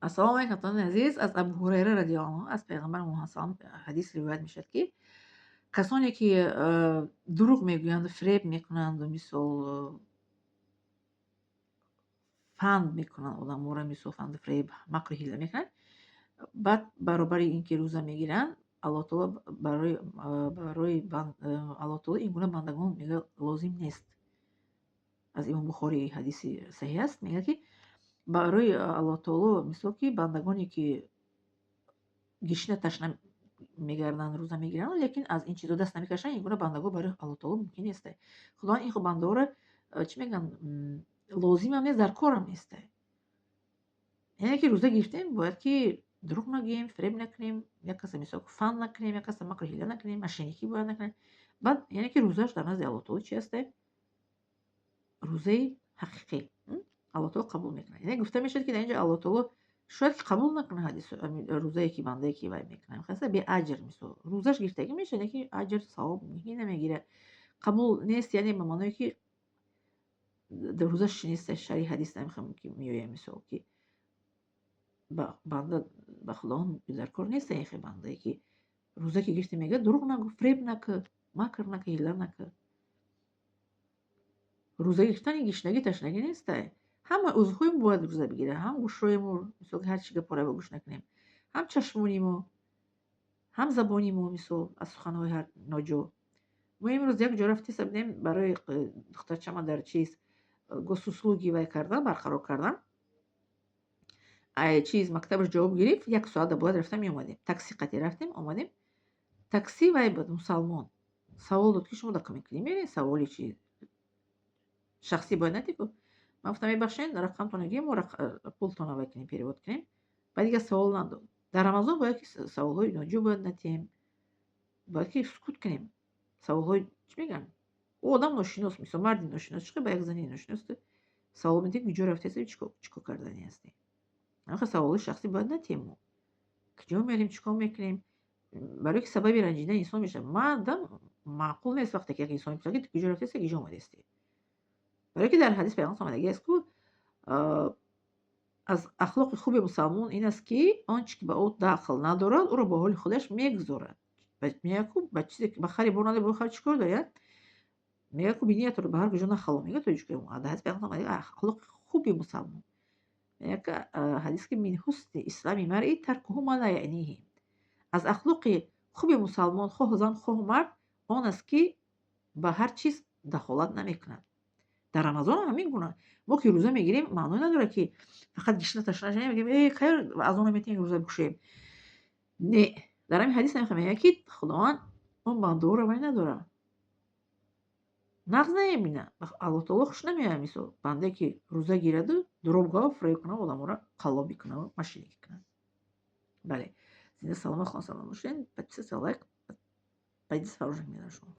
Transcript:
Ассалому алайкум, дӯстони азиз. Аз Абу Ҳурайра радиаллоҳу анҳу, аз Пайғамбар Муҳаммад ҳадис ривоят мешавад, ки касоне ки дурӯғ мегӯянду фиреб мекунанду, мисол, фанд мекунанд одаморо, мисол, фанду фиреб, макру ҳила мекунанд, баъд баробари ин ки рӯза мегиранд, Аллоҳ таоло барои Аллоҳ таоло ин гуна бандагон, мегӯяд, лозим нест. Аз Имом Бухорӣ ҳадиси саҳеҳ аст. Мегӯяд, ки барои Аллоҳ таоло, мисол, ки бандагоне ки гишна ташна мегарданд, рӯза мегиранд, лекин аз ин чизо даст намекашанд, ин гуна бандагон барои Аллоҳ таоло мумкин нест. Худованд ин хел бандаҳоро, чӣ мегӯянд, лозимам нест, дар корам нест. Яъне ки рӯза гирифтем, бояд ки дурӯғ нагӯем, фиреб накунем, як каса, мисол, фанд накунем, як каса макру ҳила накунем, мошенникӣ бояд накунем. Баъд, яъне ки, рӯзааш дар назди Аллоҳ таоло чи ҳасте? Рӯзаи ҳақиқӣ Аллоҳ таоло қабул мекунад. Яъне гуфта мешавад, ки дар ин ҷо Аллоҳ таоло шояд ки қабул накунад ҳадис, рӯзае ки бандае ки вай мекунад, беаҷр, мисол, рӯзаш гирифтагӣ мешавад, лекин аҷр, савоб мумкин намегирад. Қабул нест, яъне ба маъное ки рӯзаш чи нест. Шарҳи ҳадис намехоҳам ки меоям, мисол, ки банда ба Худованд дар кор нест. Ин хел бандае ки рӯза ки гирифти, мегӯяд, дурӯғ нагӯ, фиреб накӯ, макр накӯ, ҳила накӯ. Рӯза гирифтани гишнагӣ, ташнагӣ нестай. Ҳама узвҳои мо бояд рӯза бигирад: ҳам гӯшҳои мо, мисол, ҳар чӣ гапҳоро гӯш накунем, ҳам чашмони мо, ҳам забони мо, мисол, аз суханҳои ҳар ноҷо. Мо имрӯз як ҷо рафтиса будем, барои духтарчама дар чиз госуслуги вай кардан, барқарор кардан. Ай чиз мактабаш ҷавоб гирифт, як соата бояд рафта меомадем. Такси қатӣ рафтем, омадем. Такси вай буд, мусалмон. Савол дод, ки шумо документ кунӣ меред? Саволи чи шахсӣ бояд надиҳ. Ман гуфтам: «Мебахшед, рақамтонро гирем, мо пултонро вай кунем, перевод кунем». Баъд дигар савол надод. Дар Рамазон бояд ки саволҳои ноҷо бояд надиҳем, бояд ки сукут кунем. Саволҳои, чӣ мегӯянд, ӯ одам ношинос, мисол, марди ношинос чӣ ба як зани ношинос савол медиҳӣ, куҷо рафтаи, чӣ кор карданӣ ҳастӣ? Ҳамин саволҳои шахсӣ бояд надиҳем. Мо куҷо мерем, чӣ кор мекунем, барои ки сабаби ранҷидани инсон мешавад. Мардам маъқул нест, вақте ки як инсон мепурсад, ки ту куҷо рафтаи, куҷо омадаистӣ. Барое ки дар ҳадис Пайғамбар омадагӣ аст ку, аз ахлоқи хуби мусалмон ин аст, ки он чӣ ки ба ӯ дахл надорад, ӯро ба ҳоли худаш мегузорад. Мегӯяд ку, ба чизе ба хари бор надорад, бо хар чӣ кор дорад? Мегӯяд ку, биниятро ба ҳар куҷо нахало, мегӯяд тоҷикои мо. Дар ҳадис Пайғамбар омадагӣ, ахлоқи хуби мусалмон, мегӯяд ки ҳадис ки من حسن إسلام المرء تركه ما لا يعنيه. Аз ахлоқи хуби мусалмон, хоҳ зан, хоҳ мард, он аст, ки ба ҳар чиз дахолат намекунад. Дар Рамазонам ҳамин гуна. Мо ки рӯза мегирем, маъное надорад, ки фақат гишна ташна мегӯем, э, хайр, азона метавонем, рӯза бикушоем. Не, дар ҳамин ҳадис мегӯяд, ки Худованд он бандаҳоро вай надорад, нағз намебинад, Аллоҳ таоло хуш намеояд, мисол, бандае ки рӯза гираду дурӯғ гӯяд, фиреб кунад, одаморо қаллобӣ кунад, мошенникӣ кунад. Бале, зинда, саломат, хонасаломат бошед. Подписаться, лайк, поделиться, фаромӯш накунед. Шумо.